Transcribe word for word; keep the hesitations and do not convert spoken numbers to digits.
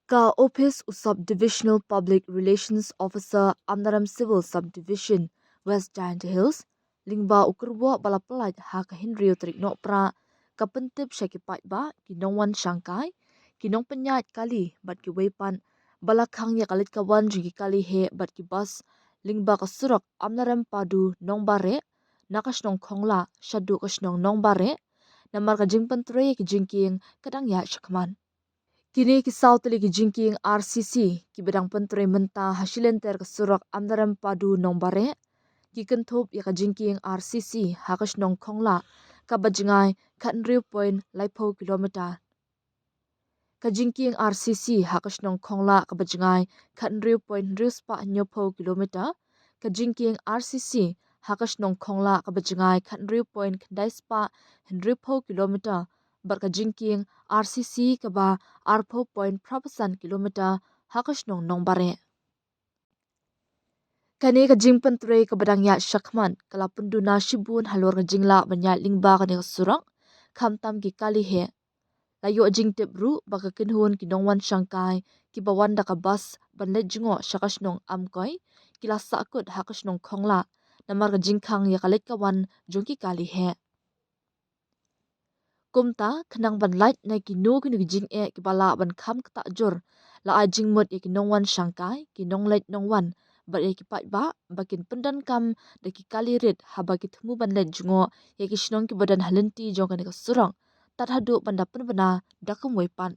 Ka ophis u Sub Divisional Public Relations Officer Amlarem Civil Subdivision, West Jaintia Hills, lyngba u kyrwoh ba la pyllait ha ka hynriew tarik Nohprah, ka pyntip sha ki paidbah, ki nongwan shangkai, ki nongpynïaid kali bad kiwei pat ba la khang ïa ka leit ka wan jong ki kali heh bad ki bus lyngba ka surok Amlarem Padu Nongbareh, na ka shnong Khonglah shaduh ka shnong Nongbareh, namar ka jingpyntrei ïa ki jingkieng ka dang ïaid shakhmat. Kine ki saw tylli ki jingkieng R C C kiba dang pyntrei mynta ha shilynter ka surok Amlarem Padu Nongbareh, ki kynthup ïa ka jingkieng R C C ha ka shnong Khonglah, kaba jngai khathynriew point laiphew kilometer. Ka jingkieng R C C ha ka shnong Khonglah, kaba jngai khathynriew point hynriew spah hynñiewphew kilometer. Ka jingkieng R C C ha ka shnong Khonglah, kaba jngai khathynriew point khyndai spah hynriewphew kilometer, bad ka jingkieng R C C kaba arphew point phra phew san kilometer ha ka shnong Nongbareh. Kane ka jingpyntrei kaba dang ïaid shakhmat ka la pynduna shibun halor ka jinglah ban ïaid lyngba kane ka surok, khamtam ki kali heh. La ïoh jingtip ruh ba ka kynhun ki nongwan shangkai kiba wan da ka bus ban leit jngoh sha ka shnong Amkoi, ki la sahkut ha ka shnong Khonglah namar ka jingkhang ïa ka leit ka wan jong ki kali heh. Kumta, khnang ban lait na kino kino ki jingeh kiba lah ban kham ktah jur, la ai jingmut ïa ki nongwan shangkai, ki nongleit nongwan bad ïa ki paidbah ba kin pyndonkam da ki kali rit haba ki thmu ban leit jngoh ïa ki shnong kiba don ha lynti jong kane ka surok, tad haduh ban da pynbna da kumwei pat.